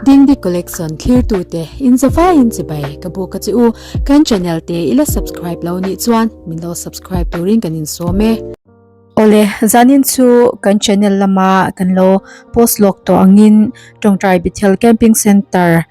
Dingdi Collection thlirtute in zavaiin chibai ka buk a che u. Kan channel te i la subscribe lo nih chuan min lo subscribe turin kan insawm e. Awle, zanin chu kan channel lama kan lo post lawk tawh angin Tawngtai Bethel Camping Centre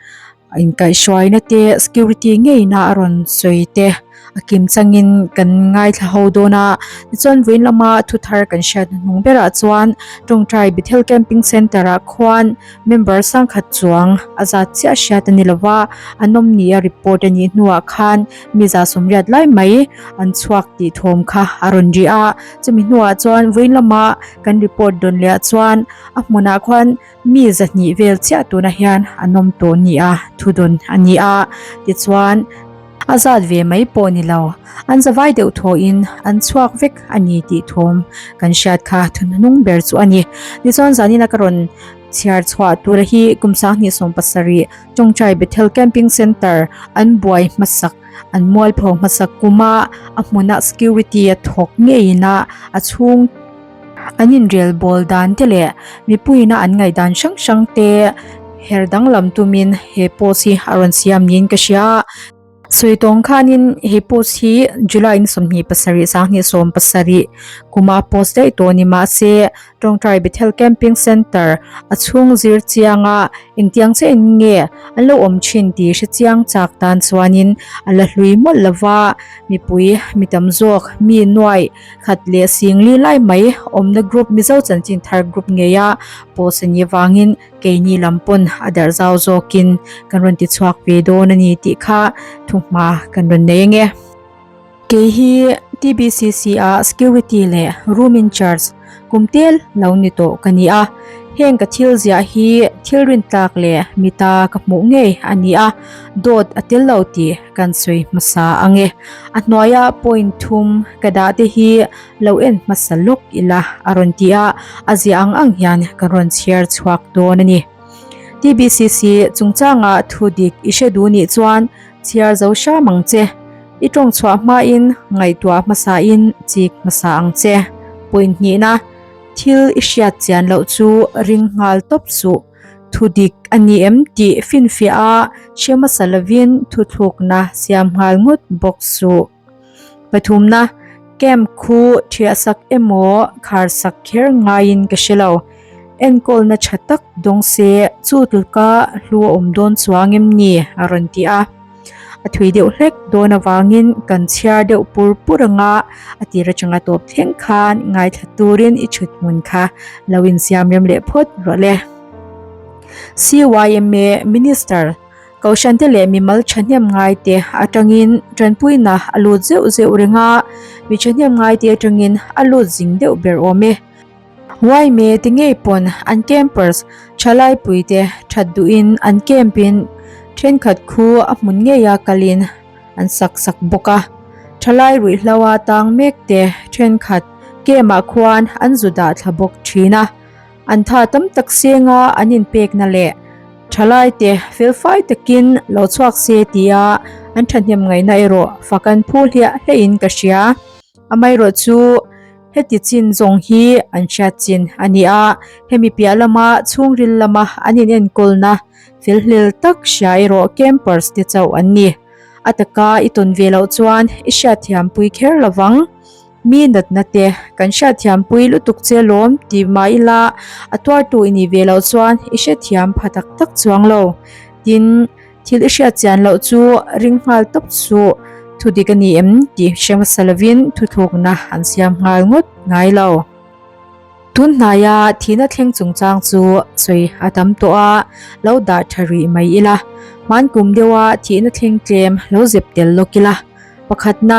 Inkaihhruaina te security ngeina a rawn sawi te a kim changin kan ngaithla ho dawn a, tichuan vawiin lama thu thar kan hriat hnuhnung berah chuan Tawngtai Bethel Camping Centre ah khuan member sangkhat chuang a zat chiah hriat a ni lova, an awm ni a report a nih hnuah khan mi za sawmriat lai mai an chhuak tih thawm kha a rawn ri a, chumi hnuah chuan vawiin lama kan report dawn leh ah chuan a hmunah khuan Mi zahnih vel chiah tunah hian an awm tawh ni a, thudawn a ni a, tichuan a zat ve mai pawh ni lo, an zavai deuh thawhin an chhuak vek a ni tih thawm kan hriat kha thuhnung ber chu a ni. Tichuan zanina ka rawn chhiar chhuah tura hi kum 2017 Tawngtai Bethel Camping Centre an buai hmasak, an mualpho hmasak kuma a hmuna security a thawk ngeiin a a chhung An inrel bawl dan te leh mipuiina an ngaihdan hrang hrang te her danglam tumin he post hi a rawn siam niin ka hria a. Sawi tawng khanin he post hi July ni 27 2017 kuma post daih tawh ni mahse Tawngtai Bethel Camping Centre a chhung zir chianga engtiang chiah in nge an lo awm thin tih hre chiang chak tan chuanin a la hlui mawlh lova mipui mi tam zawk mi nuaih Khat leh singli lai mai awmna group Mizo chanchin thar group ngeia post a nih avangin keini lam pawn a darh zau zawkin kan rawn ti chhuak ve dawn a ni tih kha thuhma kan rawn nei ange. Kei hi TBCC a security leh room in charge kum tel lo ni tawh ka ni a, heng ka thil ziah hi thil rintlak leh mita ka hmuh ngei a ni a, dawt a tel lo tih kan sawi hmasa ang e. A hnuaia point thum ka dah te hi lo en hmasa lawk ila a rawn ti a, a ziah ang ang hian kan rawn chhiar chhuak dawn a ni. TBCC chungchanga thu dik i hre duh nih chuan chhiar zo hram ang che. I tawng chhuah hmain ngaihtuah hmasain chik hmasa ang che. Point hnihna, thil i hriat chian loh chu ring nghal tawp suh. Thu dik a ni em tih finfiah a hre hmasa lovin thuthlukna siam nghal ngawt bawk suh. Pathumna, camp khu thiahsak emaw kharsak kher ngaiin ka hre lo. Enkawlna tha tak dawng se chu tluka hlu a awm dawn chuang em ni? a rawn ti a. A thui deuh hlek dawn avangin kan chhiar deuh pur pur anga a tir atanga tawp thleng khan ngaithla turin i thut hmun kha lo insiam rem leh phawt rawh le. CYMA Minister Kohhrante leh mimal thahnem ngaite atangin tanpuina a lut zeuh zeuh reng a, mi thahnem ngaite atangin a lut zing deuh ber awm e. Yma te ngei pawn an campers thalaipui te that duhin an camp in thenkhat khu a hmun ngeia kalin an sak sak bawk a. Thalai ruihhlo a tang mek te thenkhat camp ah khuan an zu dah thla bawk thin a. An tha tam tak senga an inpekna leh thalai te felfai takin lo chhuak se tia an thahnem ngaihna erawh fak an phu hliah hliahin ka hria. Amaherawhchu Heti chin zawng hi an hriat chin a ni a, hemi piah lama chhungril lama an inenkawlna felhlel tak hria erawh campers te chauh an ni. A taka i tawn ve loh chuan i hriatthiampui kher lovang. Mi natna te kan hriatthiampui lutuk che lawm ti mah ila a tuartu i nih ve loh chuan i hrethiam pha tak tak chuang lo. Tin. Thil i hriat chian loh chu ring nghal tawp suh, thu dik a ni em tih hre hmasa lovin thuthlukna an siam nghal ngawt ngai lo. Tun hnaia thihna thleng chungchang chu sawi a tam tawh a, lo dah tha rih mai ila. Hman kum deuha thihna thleng tlem lo zep tel lawk ila. Pakhatna,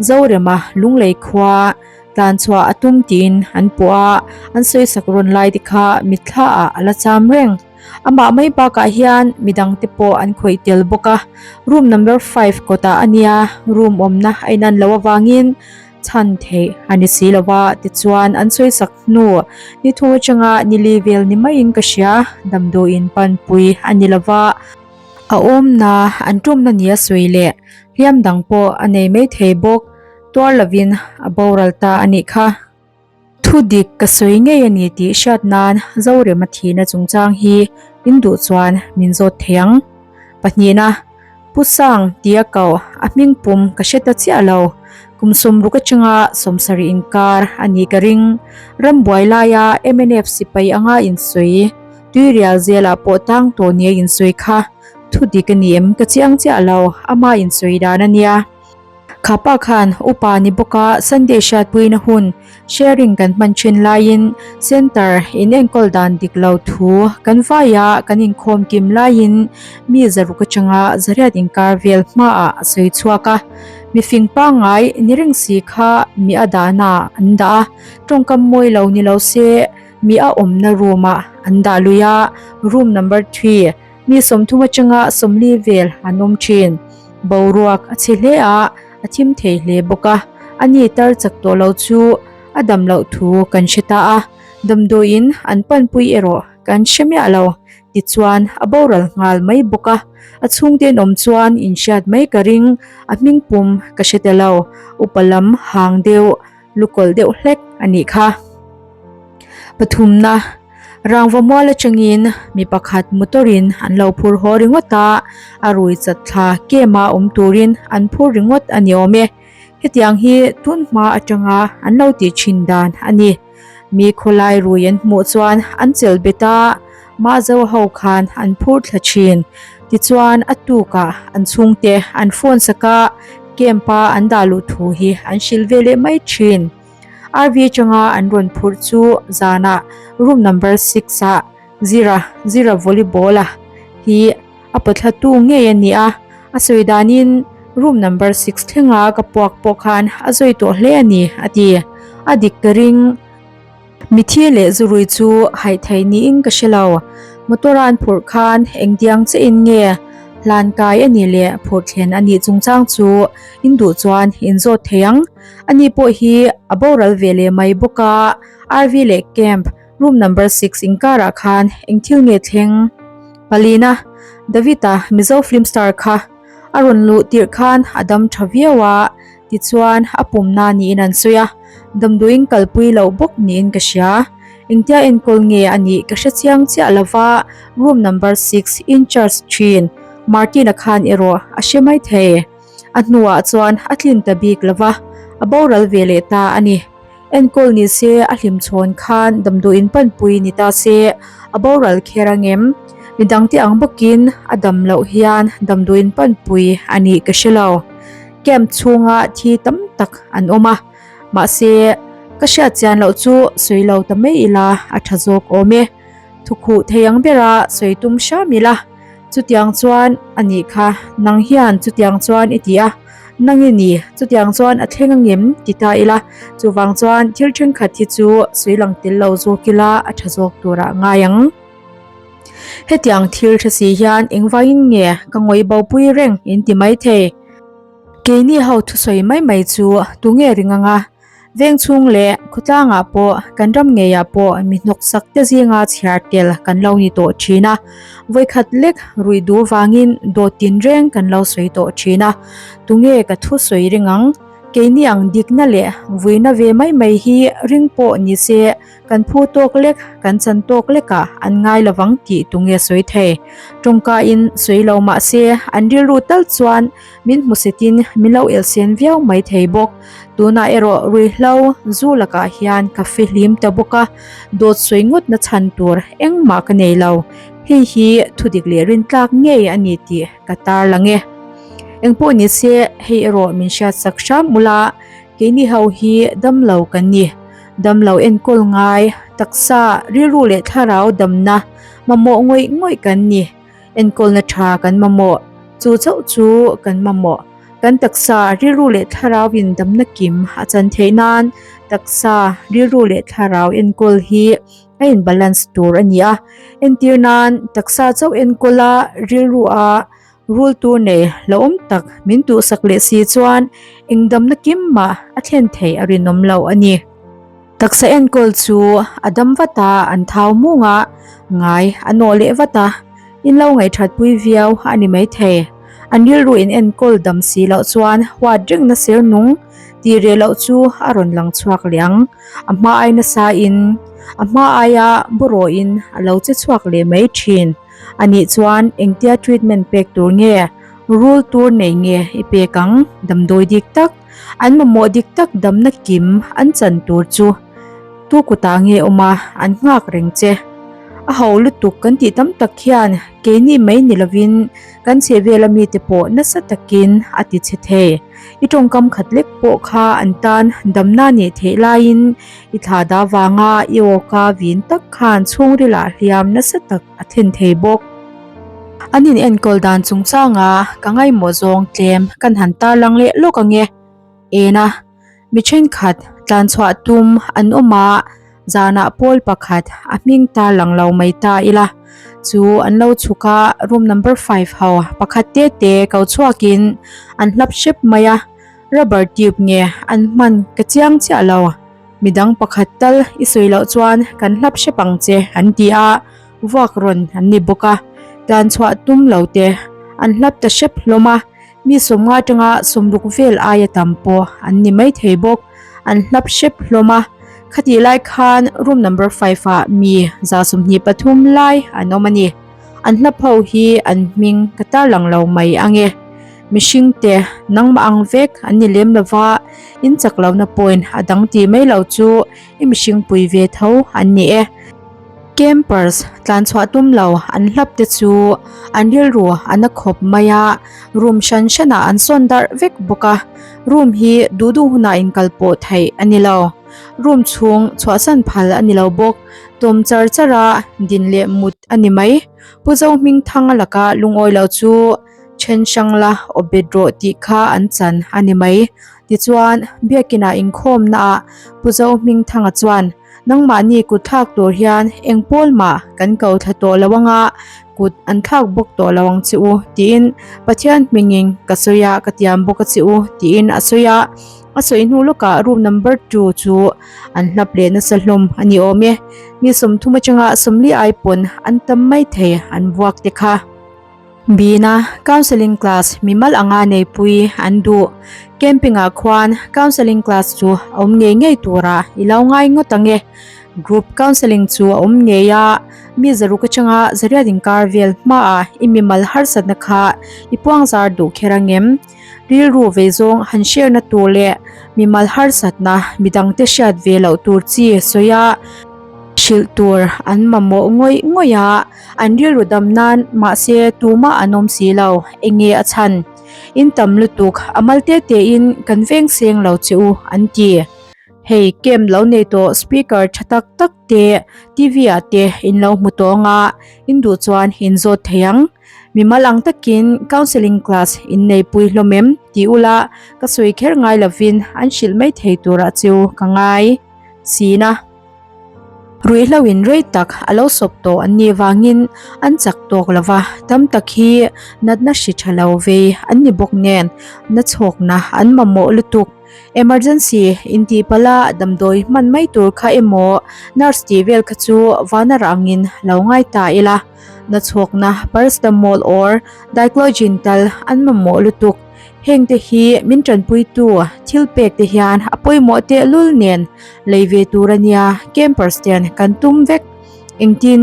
Zorema Lunglei khua tlan chhuah a tum tiin an puh a, an sawisak rawn lai te kha mitthla ah a la cham reng. Amah mai bakah hian midangte pawh an khawih tel bawk a, room number five kawtah a nia, room awmna a inan loh avangin chhan theih a ni si lo va, tichuan an sawisak hnu ni thung atanga ni li vel ni maiin ka hria, damdawiin panpui a ni lo va, a awmna an tumna nia sawi leh hliam dang pawh a nei maithei bawk, tuar lovin a boral ta a nih kha. Thu dik ka sawi ngei a ni tih hriat nan Zorema thihna chungchang hi In duh chuan min zawt thei ang. Pahnihna, Pu Sang tia ko a hming pum ka hre ta chiah lo. Kum sawmruk atanga sawmsarih inkar a nih ka ring. Rambuai laia mnf sipai anga insawi, Tuirial zelah pawh tang tawh nia insawi kha thu dik a ni em ka chiang chiah lo, ama insawi dan a nia. Kha pa khan upa ni bawka Sunday hriatpuina hun sharing kan hman thin laiin Centre in enkawl dan dik lo thu kan vaia kan inkhawm kim laiin mi zaruk atanga zariat inkar vel hmaah a sawi chhuak a. Mifing pangngai ni reng si kha mi a dahna an dah a, tawngkam mawi lo ni lo se mi a awmna room ah an dah lui a, room number 3. Mi 30 atanga 40 vel an awm thin. Boruak a chhe hle a, a thim thei hle bawk a. A ni tar chak tawh lo chu a dam loh thu kan hre ta a, damdawiin an panpui erawh kan hre miah lo. Tichuan a boral nghal mai bawk a, a chhungte an awm chuan inhriat mai ka ring, a hming pum ka hre ta lo. Upa lam hang deuh lukawlh deuh hlek a nih kha. Pathumna, Rangva mual atangin mi pakhat motor in an lo phur haw ringawt a, a rui chat thla kem a awm turin an phur ringawt a ni awm e. Hetiang hi tun hma atanga an lo tih thin dan a ni. Mi khawlai rui an hmuh chuan an chelh bet a, Mahzo ho khan an phur thla thin. Tichuan a tukah an chhungte an phone sak a, camp a an dah luh thu hi an hrilh ve leh mai thin. RV atanga an rawn phurh chu zanah room number 6 ah Zira, Zira volleyball a hi a pawthlatu ngei a ni a, a sawi danin room number 6 thlenga ka puak pawh khan a zawi tawh hle a ni a ti. A dik ka ring. Mithi leh zurui chu haih thei niin ka hre lo. Motor a an phurh khan engtiang che in nge hlan kai a nih leh phurh thlen a nih chungchang chu in duh chuan in zawt thei ang. Ani pawh hi a boral ve leh mai bawk a, RV leh camp room number 6 inkarah khan eng thil nge thleng? Palina, David-a Mizo film star kha a rawn luh tirh khan a dam tha viau a, Tichuan, a pumna niin an sawi a, damdawiin kalpui loh bawk niin ka hria. Engtia enkawl nge a nih ka hre chiang chiah lo va, room number 6 in-charge thin Martin-a khan erawh a hre mai thei. A hnuah chuan a tlin ta bik lo va, a boral ve leh ta a ni. Enkawl ni se a hlimchhawn khan damdawiin panpui ni ta se a boral kher angem? Midangte ang bawkin a dam loh hian damdawiin panpui a nih ka hre lo. Camp chhunga thi tam tak an awm a, mahse ka hriat chian loh chu sawi lo ta mai ila a tha zawk awm e. Thukhuh thei ang bera sawi tum hram ila, chutiang chuan a nih kha nang hian chutiang chuan i ti a, nang i ni chutiang chuan a thleng angem ti ta ila, chuvang chuan thil thenkhat hi chu sawi lang tel lo zawk ila a tha zawk turah ngai ang. Hetiang thil hre si hian engvangin nge ka ngawih bopui reng in ti maithei. Keini ho thusawi mai mai chu tunge ring anga veng chhung leh khawtlangah pawh kan ram ngeiah pawh mi hnawksak te zinga chhiar tel kan lo ni tawh thin a, vawikhat lek ruih duh vangin dawt tinreng kan lo sawi tawh thin a, tunge ka thusawi ring ang? Keini ang dikna leh vuina ve mai mai hi ring pawh ni se Kan phu tawk lek, kan chan tawk lekah an ngai lovang tih tunge sawi thei. Tawngkain sawi lo mah se, an rilru tal chuan min hmusitin min lo elsen viau mai thei bawk. Tunah erawh ruihhlo zu lakah hian ka fihlim ta bawk a, dawt sawi ngawtna chhan tur engmah ka nei lo. Hei hi thudik leh rintlak ngei a ni tih ka tarlang e. Engpawh ni se, hei erawh min hriatsak hram ula, keini ho hi damlo kan ni. Damlo enkawl ngai, taksa, rilru leh thlarau damna mamawh ngawih ngawih kan ni. Enkawlna tha kan mamawh, chu chauh chu kan mamawh. Kan taksa, rilru leh thlarau in damna kim a chan theih nan taksa, rilru leh thlarau enkawl hi a in balance tur a ni a. Entir nan taksa chauh enkawl a, rilru a Rul tur nei hlauhawm tak min duhsak leh si chuan engdamna kim mah a thlen theih a rinawm lo a ni. Taksa enkawl chu a dam vat a, an thau mung a, ngai a nawh leh vat a, in lo ngaihthatpui viau a ni maithei. An rilru in enkawl dam si loh chuan huat rengna ser nung tih reh loh chu a rawn lang chhuak leh ang. A hma ai nasa in, a hma aia bawrawhin a lo che chhuak leh mai thin. Anih chuan engtia treatment pek tur nge, rul tur nei nge i pek ang? Damdawi dik tak, an mamawh dik tak damna kim an chan tur chu tu kutah nge awm a, an nghak reng che. A ho lutuk kan tih tam tak hian keini mai ni lovin kan chhehvela mite pawh nasa takin a ti chhe thei. I tawngkam khat lek pawh kha an tan damna nih theih laiin i thla dah vanga i awka vin tak khan chhungrilah hliam nasa tak a thlen thei bawk. An in enkawl dan chungchanga ka ngaimawh zawng tlem kan han tarlang leh lawk ang e. Ena, mi thenkhat tlan chhuah tum an awm a, zanah pawl pakhat a hming tarlang lo mai ta ila chu an lo chhuk a, room number five ho pakhat te te ko chhuakin an hlap hrep mai a, rubber tube nge an hman ka chiang chiah lo. Midang pakhat tal i sawi loh chuan kan hlap hrep ang che an ti a, vuak rawn an ni bawk a, tlan chhuah tum lo te an hlap ta hrep hlawm a, mi sawmnga atanga sawmruk vel aia tam pawh an ni maithei bawk, an hlap hrep hlawm a, khatih lai khan room number five ah mi 123 lai an awm a ni. An hlap ho hi an hming ka tarlang lo mai ang e. Mihring te nangmah ang vek an ni lem lova, in chak lohna point a dang tih mai lo chu i mihring pui ve tho an ni e. Campers tlan chhuah tum lo an hlap te chu an rilru a na khawp mai a, room hran hranah an sawn darh vek bawk a, room hi duh duh hunah inkal pawh theih a ni lo. Room chhung chhuahsan phal a ni lo bawk. Tawm char char a din leh mut a ni mai. Pu Zohmingthanga laka lungawi lo chu then hrang la aw bet rawh tih kha an chan a ni mai. Tichuan, Biakinah inkhawmnaah Pu Zohmingthanga chuan, Nangmahni kut thlak tur hian eng pawl mah kan ko thla tawh lo anga kut an thlak bawk tawh lo ang che u tiin Pathian hmingin ka sawi a, ka tiam bawk a che u tiin a sawi a. A sawi hnu lawkah room number two chu an hlap leh nasa hlawm a ni awm e. Mi 30 atanga 40 ai pawn an tam mai thei an vuak te kha. Bina counselling class mimal anga neipui an duh. Camping ah khuan counselling class chu a awm ngei ngei tura i lo ngai ngawt ang e. Group counselling chu a awm ngei a, mi zaruk atanga zariat inkar vel hmaah i mimal harsatna kha i puangzar duh kher ang em? Rilru vei zawng han share na tur leh mimal harsatna midangte hriat ve loh tur chi sawi a, hrilh tur an mamawh ngawih ngawih a, an rilru dam nan mahse tumah an awm si lo, enge a chhan? In tam lutuk, a mal te te in kan veng seng lo che u an ti. Hei camp lo nei tawh speaker tha tak tak te TV ah te in lo hmu tawh anga in duh chuan in zawt thei ang. Mimal ang takin counselling class in nei pui hlawm em tih ula ka sawi kher ngai lovin an hrilh mai thei turah chu ka ngai sin a. Ruihhlo in rei tak a lo sawp tawh an nih vangin an chak tawk lova tam tak hi natna hri tha lo vei an ni bawk nen na chhawkna an mamawh lutuk. Emergency intih pala damdawi hman mai tur kha emaw nurse tih vel kha chu vana rangin lo ngai ta ila. Nachhawkna paracetamol or diclogin tal an mamawh lutuk. Heng te hi min tanpuitu thil pek te hian a pawimawh tehlul nen lei ve tur a nia campers ten kan tum vek. Engtin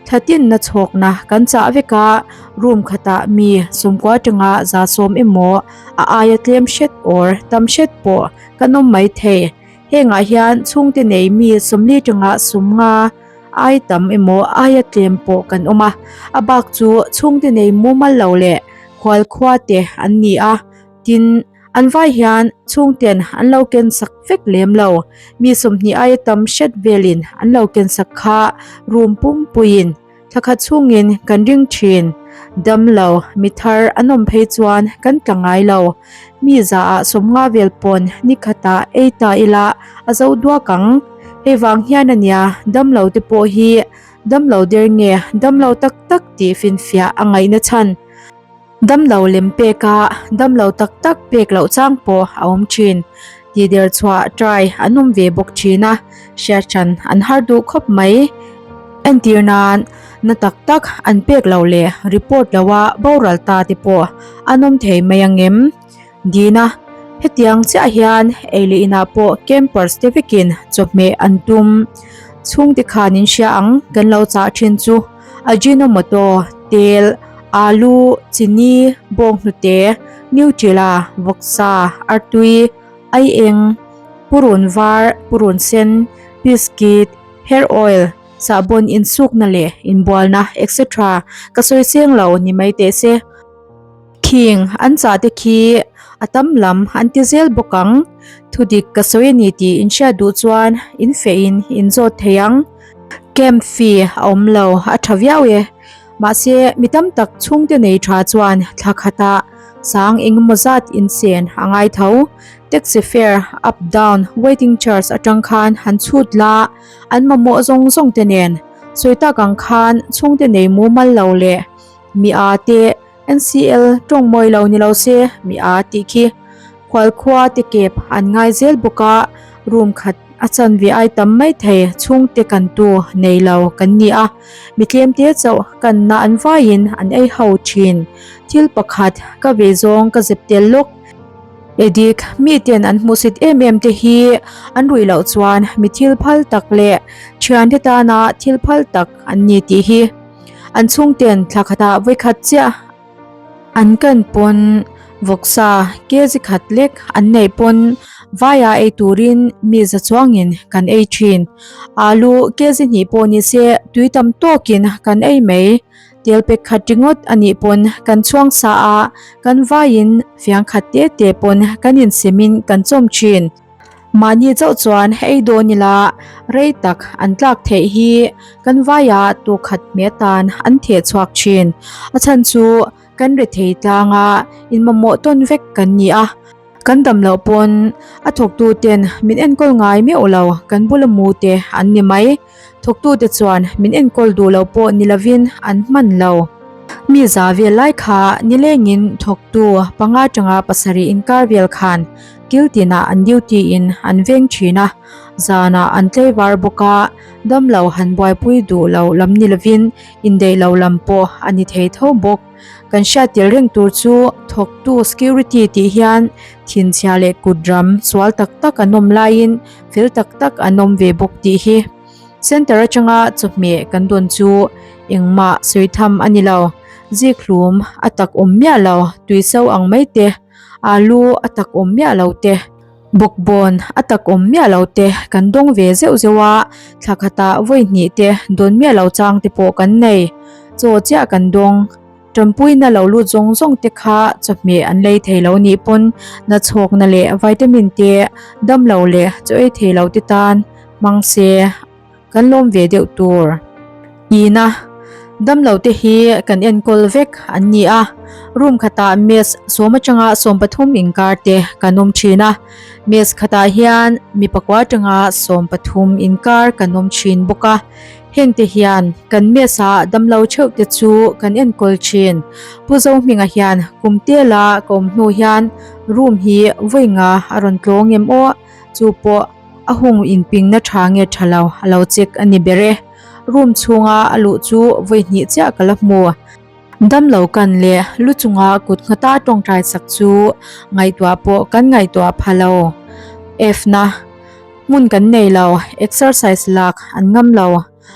thlatin nachhawkna kan chah vek a, room khatah mi sawmkua atanga 110 emaw a aia tlem hret or tam hret pawh kan awm mai thei. Hengah hian chhungte nei mi 40 atanga 50 ai tam emaw aia tlem pawh kan awm a, a bak chu chhungte nei mumal lo leh khual khua te an ni a, tin an vai hian chhungten an lo ken sak vek lem lo, mi 20 aia tam hret velin an lo ken sak kha room pumpuiin thla khat chhungin kan ring thin, dam lo mi thar an awm phei chuan kan tla ngai lo, mi zaah 50 vel pawn ni khatah ei ta ila a zo duak ang. Hei vang hian a nia damlo te pawh hi damlo der nge damlo tak tak tih finfiah a ngaihna chhan. Damlo lem pek a damlo tak tak pek loh chang pawh a awm thin. Tih der chhuah try an awm ve bawk thin a, hriat hran an har duh khawp mai. Entir nan na tak tak an pek loh leh report loh a boral ta te pawh an awm thei mai ang em? Dina, Hetiang chiah hian ei leh inah pawh campers te vekin chawhmeh an tum. Chhungte khan in hria ang kan lo chah thin chu Ajinomoto Tel, alu, chini, bawnghnute, nutella, vawksa, artui, aieng, purun var, purun sen, biscuit, hair oil, sahbawn insukna leh inbualna etc. Ka sawi seng lo ni mai teh se. Khing an chah te khi a tam lam an ti zel bawk ang. Thudik ka sawi a ni tih in hriat duh chuan in feh in in zawt thei ang. Camp fee a awm lo a tha viau e. Mahse mi tam tak chhungte nei tha chuan thla khatah sang engemaw zat insen a ngai tho. Taxi fare, up down, waiting charge atang khan han chhut la an mamawh zawng zawng te nen sawi tak ang khan chhungte nei mumal lo leh mi a te NCL tawng mawi lo ni lo se mi a tih khi. Khualkhua te kep an ngai zel bawk a, room khat a chanve ai tam mai thei chhungte kan tu nei lo kan ni a, mi tlem te chauh kanna an vaiin an ei ho thin. Thil pakhat ka ve zawng ka zep tel lawk. Edik, miten an hmuhsit em em te hi an ruih loh chuan mi thil phal tak leh thiante tana thil phal tak an ni tih hi. An chhungten thla khatah vawikhat chiah an kan pawn vawksa kg khat lek an neih pawn vaia ei turin mi za chuangin kan ei thin. Alu kg hnih pawh ni se tui tam tawkin kan ei mai. Tel pek khat ringawt a nih pawn kan chhuang sa a, kan vaiin fiang khat te te pawn kan insemin kan chawm thin. Mahni chauh chuan ei dawn ila rei tak an tlak theih hi kan vaia tu khat hme tan an theh chhuak thin. A chhan chu kan rethei tlanga inmamawh tawn vek kan ni a, kan dam loh pawn a thawktu ten min enkawl ngai meuh lo kan bula mu te an ni mai. Thawktute chuan min enkawl duh lo pawh ni lovin an hman lo. Mi za vel lai kha nilengin thawktu panga tanga pasarih inkar vel khan kil tinah an duty in an veng thin a, zanah an tlaivar bawk a, damlo han buaipui duh lo lam ni lovin indeih lo lam pawh a ni thei tho bawk. Kan hriat tel reng tur chu thawktu security tih hian thinchhia leh kut ram sual tak tak an awm laiin fel tak tak an awm ve bawk tih hi center atanga chawhmeh kan dawn chu engmah sawi tham a ni lo. Zikhlum a tak awm miah lo, tuiso ang mai te, alu a tak awm miah lo te, bawkbawn a tak awm miah lo te kan dawng ve zeuh zeuh a, thla khatah vawi hnih te dawn miah lo chang te pawh kan nei. Chaw chiah kan dawng. Tanpuina lo lut zawng zawng te kha chawhmeh an lei thei lo nih pawn nachhawkna leh vitamin te damlo leh chaw ei thei lo te tan hmang se kan lawm ve deuh tur. Ina damlo te hi kan enkawl vek an ni a, room khatah mess sawm atanga 13 inkar te kan awm thin a, mess khatah hian mi pakua atanga 13 inkar kan awm thin bawk a. Hengte hian kan mess ah damlo theuh te chu kan enkawl thin. Pu Zohminga hian kum tela ka awm hnu hian room hi vawi nga a rawn tlawng em aw, chu pawh a hung inpingna tha nge tha lo a lo check a ni ber e. Room chhunga a luh chu vawi hnih chiah ka la hmu. Damlo kan leh lu chunga kut nghata tawngtai sak chu ngaihtuah pawh kan ngaihtuah pha lo. F-na. Hmun kan nei lo, exercise lak an ngam lo.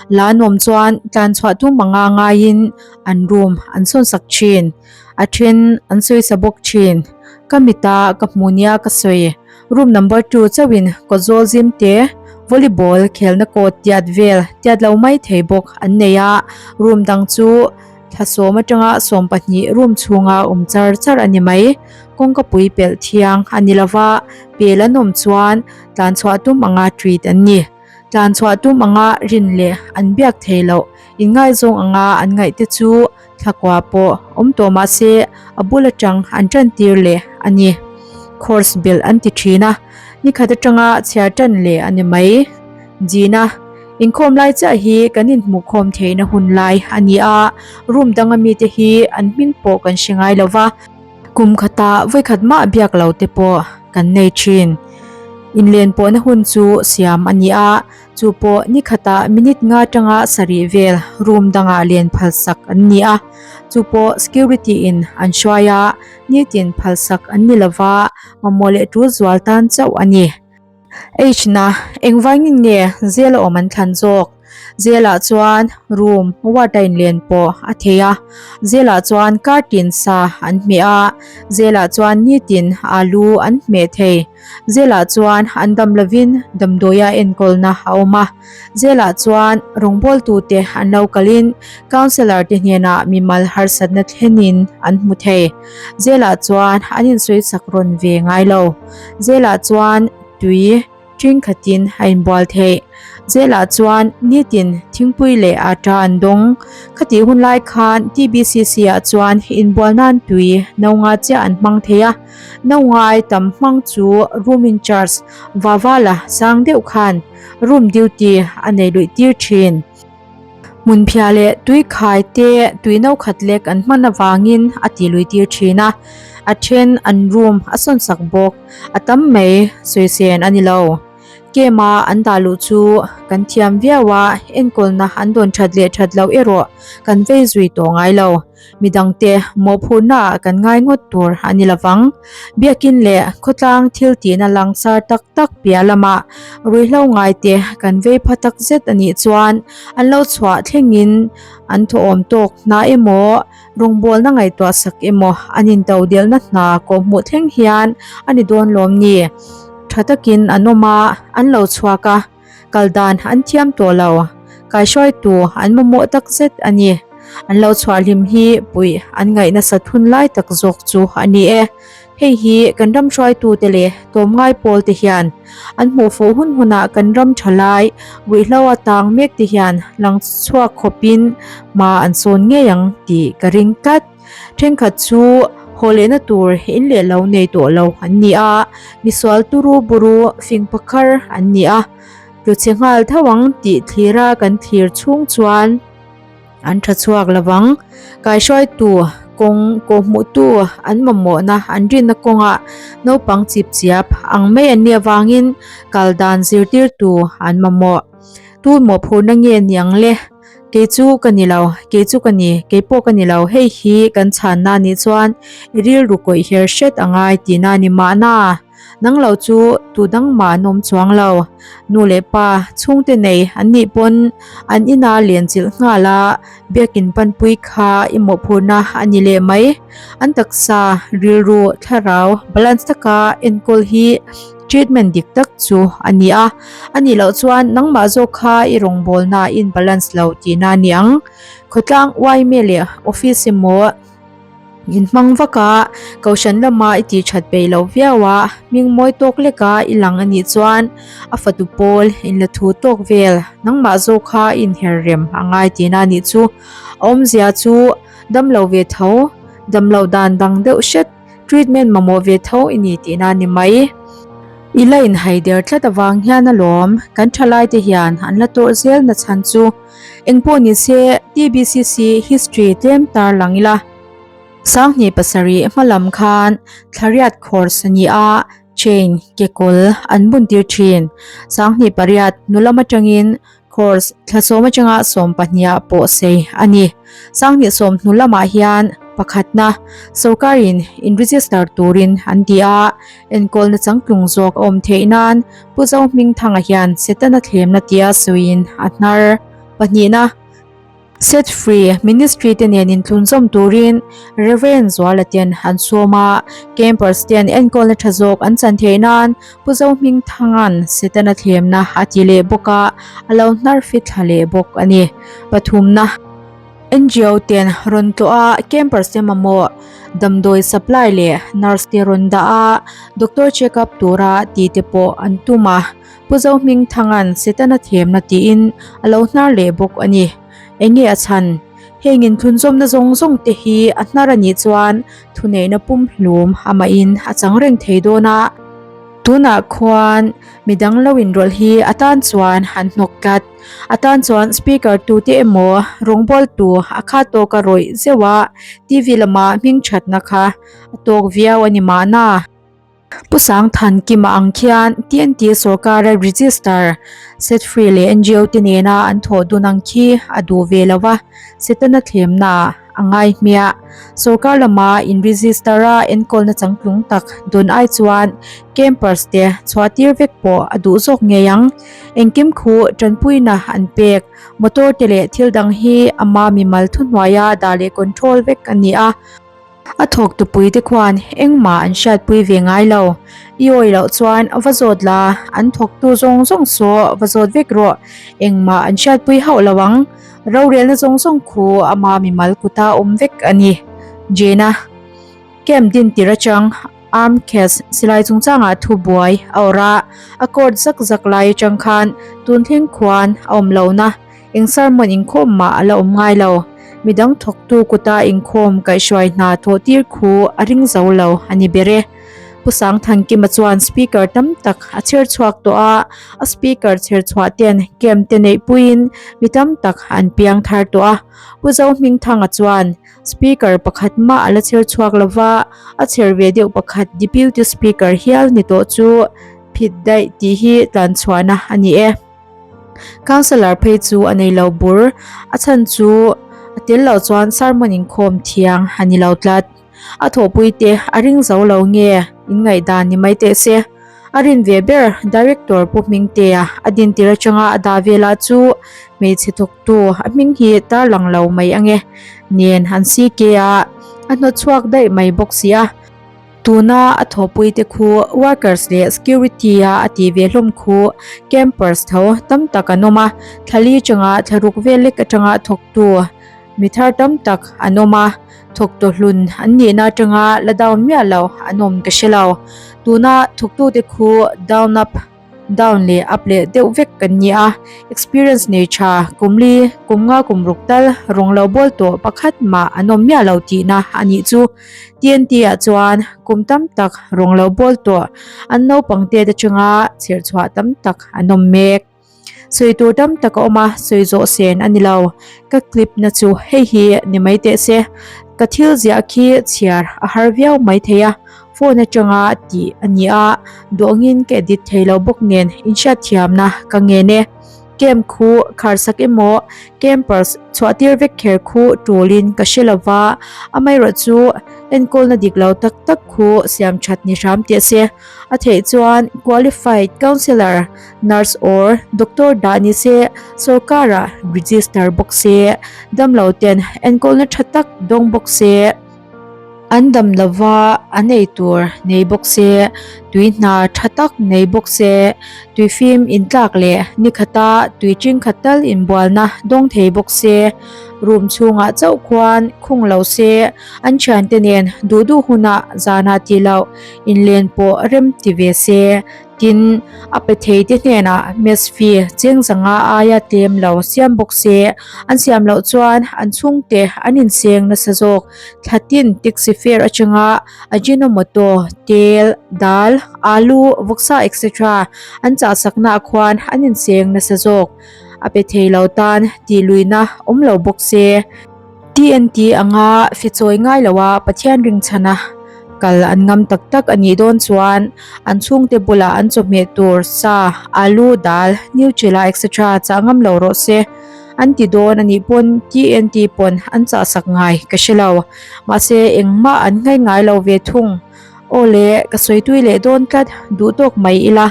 La nuam chuan tlan chhuah tum anga ngaiin an room an sawn sak thin. A then an sawi sa bawk thin. Ka mita ka hmu nia ka sawi. Room number 2 chauhin kawtzawl zim te, volleyball khelna court tiat vel tiat lo mai thei bawk an nei a, room dang chu Thla sawm atanga 12 room chhunga awm char char a ni mai. Kawngkapui pelh thiang a ni lova, pel an awm chuan tlan chhuah tum anga treat an ni. Tlan chhuah tum anga rin leh an biak thei loh inngaizawng anga an ngaih te chu thla kua pawh awm tawh mah se a bul atang an tan tir leh a ni. Course belh an ti thin a, nikhat atanga chhiar tan leh a ni mai. Gina. Inkhawm lai chiah hi kan inhmuhkhawm theihna hun lai a ni a, room danga mite hi an hming pawh kan hre ngai lo va, kum khatah vawikhat mah biak lo te pawh kan nei thin. Inlen pawhna hun chu siam a ni a, chu pawh ni khatah minute nga atanga sarih vel room dangah len phalsak an ni a, chu pawh security in an hruai a, nitin phalsak an ni lo va, mamawh leh tul zual tan chauh a ni. H-na, Engvangin nge zela awm an thlan zawk? Jail ah chuan room ward a inlen pawh a thei a, jail ah chuan kar tin sa an hmeh a, jail ah chuan nitin alu an hmeh thei. Jail ah chuan an dam lovin damdawia enkawlna a awm a, jail ah chuan rawngbawltute an lo kalin counsellor te hnenah mimal harsatna thlenin an hmu thei. Jail ah chuan an insawisak rawn ve ngai lo. Jail ah chuan tui ṭing khatin a inbual theih. Jail ah chuan nitin thingpui leh aṭa an dawng. Khatih hun lai khan TBCC ah chuan inbual nan tui no nga chiah an hmang thei a. No ngai tam hmang chu room in charge Vavala sang deuh khan room duty a nei luih tir thin. Hmunphiah leh tui khai te tui no khat lek an hman avangin a ti lui tir thin a, a then an room a sawn sak bawk. A tam mai sawisên a ni lo. Camp a an dah luh chu kan thiam viau a, enkawlna an dawn that leh that loh erawh kan vei zui tawh ngai lo. Midangte mawhphurhna ah kan ngai ngawt tur a ni lovang. Biakin leh khawtlang thil tihna langsar tak tak piah lamah ruihhlo ngaite kan vei pha tak zet a nih chuan an lo chhuah thlengin an thawhawm tawk hna emaw rawngbawlna ngaihtuah sak emaw an intodelhna hna kawhhmuh thleng hian a ni dawn lawm ni. Tha takin an awm a, an lo chhuak a. Kal dan an thiam tawh lo. Kaihruaitu an mamawh tak zet a ni. An lo chhuah hlim hi puih an ngaih nasat hun lai tak zawk chu a ni e. Hei hi kan ram hruaitute leh tlawmngai pawl te hian an hmuh fuh hun hunah kan ram tha lai ruihhlo a tang mek te hian lang chhuak khawpin hma an sawn ngei ang tih ka ring tlat. Thenkhat chu haw lehna tur in leh lo nei tawh lo an ni a, misual turu buru fing pakhar an ni a, tlu chhe nghal tho ang tih thlira kan thlir chhung chuan an tha chhuak lo vang. Kaihruaitu kawng kawhhmuhtu an mamawhna an rinna kawngah naupang chip chiap ang mai an nih avangin kal dan zirtirtu an mamawh. Tu mawhphurhna nge niang le? Kei chu ka ni lo, kei chu ka ni, kei pawh ka ni lo, hei hi kan chhanna a nih chuan i rilru kawih her hret a ngai tihna a ni mahna. Nang lo chu tu dang mah an awm chuang lo. Nu leh pa chhungte nei an nih pawn an ina len chilh nghal a, biakin panpui kha i mawhphurhna a ni leh mai. An taksa, rilru, thlarau balance taka enkawl hi Treatment dik tak chu a ni a, a nih loh chuan nangmah zawk kha i rawngbawlna a in balance lo tihna a ni ang. Khawtlang yma leh office emaw in hmang vak a, kohhran lama i tih that peih loh viau a, hming mawi tawk leka i lang a nih chuan a fatu pawl in la thu tawk vel nangmah zawk kha i inher rem a ngai tihna a nih chu. A awmzia chu damlo ve tho, damloh dan dang deuh hret. Treatment mamawh ve tho i ni tihna a ni mai. I la inhai der tlat avang hian alawm kan thalai te hian an la tawrh zel na chhan chu. Engpawh ni se TBCC history tlem tar lang ila. Sanghnih pasarih hma lam khan Thlariat course a ni a, chain, kekawl an bun tir thin. Sanghnih pariat hnulam atangin Course thla sawm atanga 12 ah pawh sei a ni. Sanghnih sawm hnu lamah hian pakhatna sorkarin in register turin an ti a, enkawlna changtlung zawk a awm theih nan Pu Zohmingthanga hian Setana thlemna tia sawiin a hnar. Pahnihna. Set Free Ministry te nen inthlunzawm turin Rev. Zuala ten an sawm a, campers ten enkawlna tha zawk an chan theih nan Pu Zohmingthanga'n Setana thlemna a ti leh bawk a, a lo hnar fit thla leh bawk a ni. Pathumna, NGO ten rawn tlawh a, campers te mamawh damdawi supply leh nurse te rawn dah a, doctor check up tura tih te pawh an tum a. Pu Zohmingthanga'n Setana thlemna tiin a lo hnar leh bawk a ni. Enge a chhan? Heng inthlunzawmna zawng zawng te hi a hnar a nih chuan thuneihna pumhlum amahin a chang reng thei dawn a. Tunah khuan midang lo inrawlh hi a tan chuan an hnawk tlat. A tan chuan speaker tute emaw rawngbawltu a kha tawka rawih zeuh a TV lama hmingthatna kha a tawk viau a ni mahna. Pu Sangthankima ang khian TNT sorkara register, Set Free leh NGO te nena an thawh dun ang khi a duh ve lo va, Setana thlemnaah. a ngai hmiah. Sorkar lama in register a enkawlna changtlung tak dawn ai chuan campers te chhuah tir vek pawh a duh zawk ngei ang. Engkim khu tanpuina an pek. Motor te leh thil dang hi ama mimal thuhnuaia dah leh control vek a ni a. A thawk tupui te khuan engmah an hriatpui ve ngai lo. I awi loh chuan va zawt la, an thawktu zawng zawng saw va zawt vek rawh. Engmah an hriatpui hauh lo ang. Rorelna zawng zawng khu ama mimal kuta awm vek a ni. Jena camp din tir atang arm case silai chungchangah thu buai a awrh a, a court zak zak lai atang khan tun thleng khuan a awm lohna. Eng sermon inkhawm mah a la awm ngai lo. Midang thawktu kuta inkhawm kaihhruai hna thawh tir khu a ring zo lo a ni ber e. Pu Sangthankima chuan speaker tam tak a chher chhuak tawh a, a speaker chher chhuah ten camp te neih puiin mi tam tak an piang thar tawh a. Pu Zohmingthanga chuan speaker pakhat mah a la chher chhuak lo va, a chher ve deuh pakhat deputy speaker hial ni tawh chu phit daih tih hi tlanchhuahna a ni e. Councillor phei chu a nei lo bur, a chhan chu a tel loh chuan sermon inkhawm thiang a ni lo tlat. A thawhpui te a ring zo lo nge in ngaihdan ni mai teh se. A rin ve ber Director Pu Hmingtea a dintir atanga a dah velah chu hmeichhe thawktu a hming hi tarlang lo mai ange nen an CK a a hnawtchhuak daih mai bawk si a. Tuna a thawhpui te khu workers leh security a a tih ve hlawm khu campers tho tam tak an awm a, thla li atanga thla ruk vel lek atanga thawktu mi thar tam tak an awm a, thawktu hlun an nihna atanga la down miah lo an awm ka hre lo. Tuna thawktu te khu down up. Down leh up leh deuh vek kan ni a, experience nei tha kum li, kum nga kum ruk tal rawng lo bawl tawh pakhat mah an awm miah lo tihna a nih chu. TNT ah chuan kum tam tak rawng lo bawl tawh an naupang te atanga chherchhuah tam tak an awm mek. Sawi tur tam tak a awm a, sawi zawh sen a ni lo. Ka clip na chu hei hi ni mai teh se. Ka thil ziah khi chhiar a har viau mai thei a. Phone atanga tih a ni a, duangin ka edit thei lo bawk nen inhriatthiamna ka ngen e. Camp khu kharsak emaw campers chhuah tir vek kher khu tulin ka hre lo va, amaherawh chu enkawlna dik lo tak tak khu siam that ni hram teh se. A theih chuan qualified counsellor, nurse or doctor dah ni se sorkarah register bawk se, damlo ten enkawlna tha tak dawng bawk se. An dam lova an ei tur nei bawk se, tui hna tha tak nei bawk se, tui fim intlak leh ni khata tui ching khat tal inbualna dawng thei bawk se, room chhungah chauh khuan khung lo se, an thiante nen duh duh hunah zanah tih loh inlen pawh rem ti ve se. Tin, a pe thei te hnenah mess fee cheng zanga aia tlem lo siam bawk se, an siam loh chuan an chhungte an inseng nasa zawk. Thla tin taxi fare atanga Ajinomoto, tel, dal, alu, vawksa etc. An chahsakna ah khuan an inseng nasa zawk. A pe thei lo tan tih luihna awm lo bawk se. TNT anga fichawi ngai loa Pathian ringchhana kal an ngam tak tak a nih dawn chuan an chhungte bulah an chawhmeh tur sa, alu, dal, nutella etc chah ngam lo rawh se an ti dawn a nih pawn TNT pawn an chahsak ngai ka hre lo. Mahse engmah an ngai ngai lo ve thung. Aw le, ka sawi tui leh dawn tlat, duh tawk mai ila.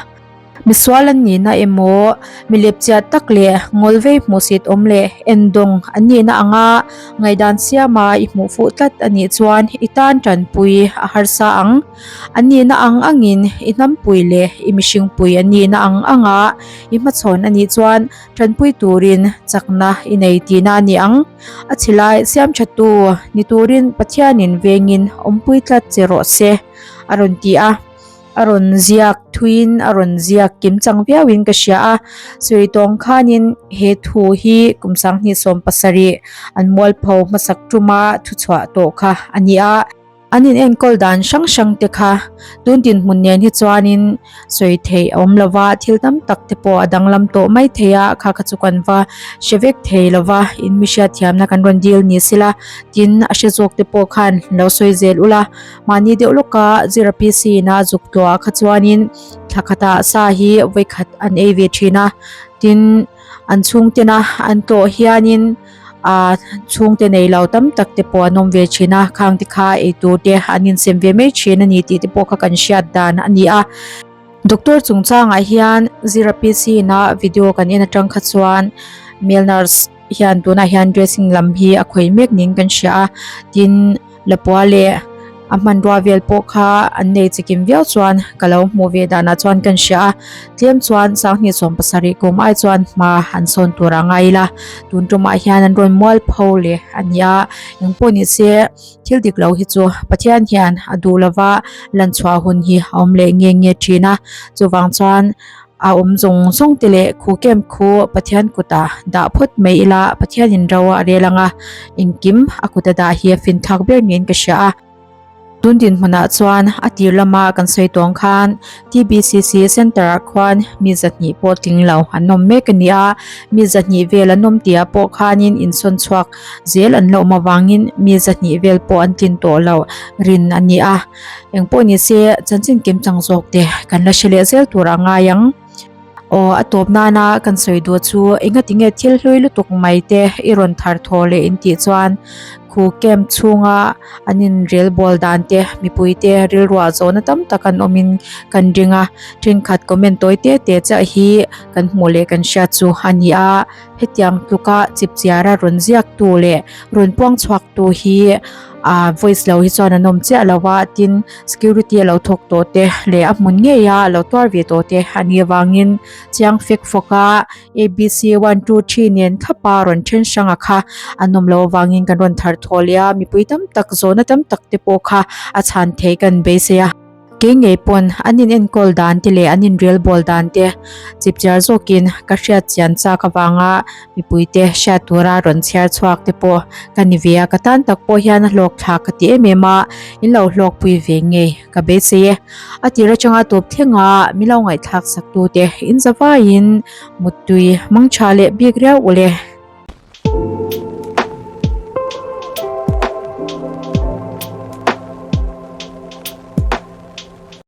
Misual an nihna emaw, mi lepchiah tak leh ngawlvei hmuhsit awm leh endawng an nihna anga ngaihdan siama i hmuh fuh tlat a nih chuan i tan tanpui a harsa ang. An nihna ang angin i hnampui leh i mihringpui an nihna ang anga i hmachhawn a nih chuan tanpui turin chakna i nei tihna a ni ang. A chhilai siam thatu ni turin Pathianin vengin awmpui tlat che rawh se, a rawn ti a. A rawn ziak thuiin a rawn ziak kim chang viauin ka hria a, sawi tawng khanin he thu hi kum 2017 an mualpho hmasak tuma thuchhuah tawh kha a ni a. An inenkawl dan hrang hrang te kha tun dinhmun nen hi chuanin sawi theih a awm lova, thil tam tak te pawh a danglam tawh mai thei a, kha kha chu kan va hre vek thei lova, in mi hriatthiamna kan rawn dil ni sela, tin a hre zawk te pawh khan lo sawi zel ula. Mahni deuh lawka zira PC ina zuk tluah kha chuanin thla khatah sa hi vawikhat an ei ve thin a, tin an chhungtena an tlawh hianin Aa chhungte nei lo tam tak te pawh an awm ve thin a, khang te kha eitur te an insem ve mai thin a ni tih te pawh kha kan hriat dan a ni a. Doctor chungchangah hian Zira PC ina video kan en atang kha chuan male nurse hian tunah hian dressing lam hi a khawih mek niin kan hria a, tin Lapua leh a hmanrua vel pawh kha an nei chikim viau chuan ka lo hmuh ve danah chuan kan hria a, tlem chuan sanghnih 70 kum ai chuan hma an sawn tur a ngai ila, tun tumah hian an rawn mual pho leh a ni a, engpawh ni se thil dik lo hi chu Pathian hian a duh lova lanchhuah hun hi a awm leh nge nge thin a, chuvang chuan. A awm zawng zawng te leh khu kem khu Pathian kutah dah phawt mai ila Pathianin ro a rel ang a, engkim a kuta dah hi a fin thlak ber niin ka hria a. Tun dinhmunah chuan a tir lama kan sawi tawng khan TBCC Centre ah khuan mi zahnih pawh tling lo an awm mek a ni a, mi zahnih vel an awm tihah pawh khanin insawn chhuak zel an la awm avangin mi zahnih vel pawh an tlin tawh lo rin a ni a. Engpawh ni se chanchin kim chang zawk te kan la hre leh zel tur a ngai ang. Aw a tawp nana kan sawi duh chu enga tinge thil hlui lutuk mai te i rawn thar thaw leh in tih chuan khu camp chhunga an in rel bawl dan te mipui te rilruah zawhna tam tak an awm in kan ring a, thenkhat comment tawi te te chiah hi kan hmuh leh kan hriat chu a ni a. Hetiang tluka chipchiara rawn ziaktu leh rawn puang chhuaktu hi ah voice lo hi chuan an awm chiah lo a, tin security a lo thawk tawh te leh a hmun ngei a lo tuar ve tawh te a nih avangin chiang fek fawk a abc 1 2 3 nen thlapa rawn then hrang a kha an awm loh avangin kan rawn thar thaw leh a, mipui tam tak zawhna tam tak te pawh kha a chhan theih kan beisei a. Kei ngei pawn an in enkawl dan te leh an in relbawl dan te chipchiar zawkin ka hriat chian chak avanga mipui te hriat tura rawn chhiar chhuak te pawh ka ni ve a, ka tan tak pawh hian a hlawk thlak ka ti em em a, in lo hlawkpui ve ngei ka beisei e. A tir atanga tawp thlenga min lo ngaihthlak sak tu te in zavaiin muttui mangtha leh bik riau ule.